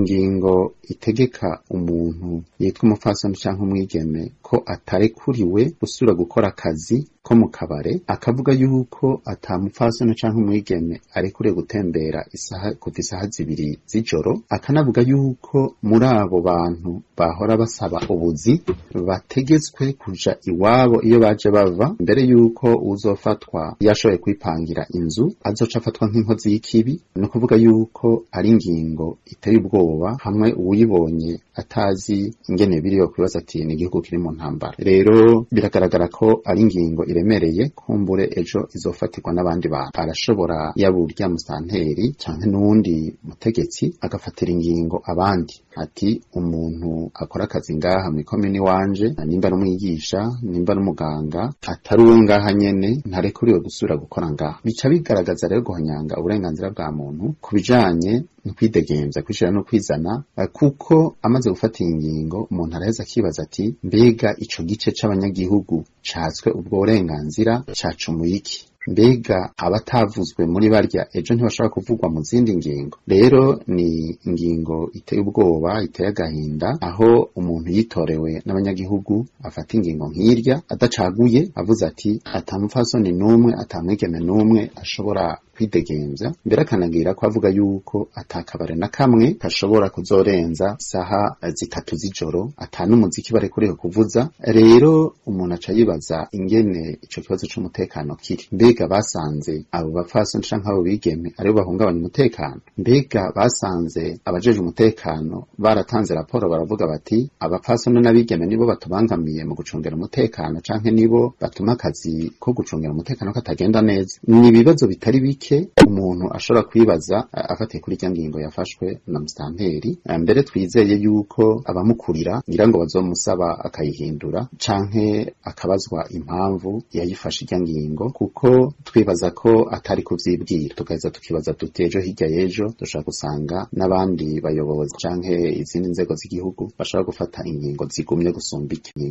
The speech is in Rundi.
Ingingo itegeka umuntu yitwa umupfasoni canke umwigeme ko atarekuriwe gusubira gukora akazi ko mu kabare, akavuga yuko ata mupfasoni canke umwigeme arekuriwe gutembera isaha kuva isaha 2 z'ijoro, akanavuga yuko muri abo bantu bahora basaba ubuzi bategetswe kuja iwabo iyo baje bava, mbere yuko uzofatwa yashoboye kwipangira inzu azoca afatwa nk'inkozi y'ikibi. Ni ukuvuga yuko ari ingingo iteye ubwoba, hamwe uwuyibonye atazi ingene biri yokwibaza ati ni igihugu kiri mu ntambara. Rero biragaragara ko ari ingingo iremereye, kumbure ejo izofatirwa n'abandi bantu. Arashobora yaba urya musanteri canke n'uwundi mutegetsi agafatira ingingo abandi, ati umuntu akora akazi ngaha mw'ikomini wanje, nimba ari umwigisha, nimba ari umuganga, atari uwo ngaha nyene ntarekuriwe gusubira gukora ngaha. Bica bigaragaza rero guhonyanga uburenganzira bwa muntu ku bijanye n'ukwidegemvya, kwishira no kwizana, kuko amaze gufata iyi ngingo umuntu araheza akibaza ati mbega ico gice c'abanyagihugu catswe ubwo burenganzira cacumuye iki? Mbega abatavuzwe muri barya ejo ntibashobora kuvugwa mu zindi ngingo? Rero ni ingingo iteye ubwoba, iteye agahinda, aho umuntu yitorewe n'abanyagihugu afata ingingo nk'irya adacaguye, avuze ati ata mupfasoni n'umwe, ata mwigeme n'umwe ashobora kwidegemvya. Mbere akanagira ko avuga yuko atakabare na kamwe kashobora kuzorenza isaha 3 z'ijoro, ata n'umuziki barekuriwe kuvuza. Rero umuntu aca yibaza ingene ico kibazo c'umutekano kiri. Mbega basanze abo bapfasoni canke abo bigeme aribo bahungabanya umutekano? Mbega basanze abajeje umutekano baratanze raporo baravuga bati abapfasoni n'abigeme nibo batubangamiye mu gucungera umutekano, canke nibo batuma akazi ko gucungera umutekano katagenda neza? Ni ibibazo bitari bike umuntu ashobora kwibaza afatiye kuri irya ngingo yafashwe na musitanteri. Mbere twizeye yuko abamukurira ngira ngo bazomusaba akayihindura canke akabazwa impamvu yayifashe irya ngingo, kuko twibaza ko atari kuvyibwira. Tugaheza tukibaza tuti ejo hirya y'ejo dushobora gusanga n'abandi bayobozi canke izindi nzego z'igihugu bashobora gufata ingingo zigumye gusumba iki.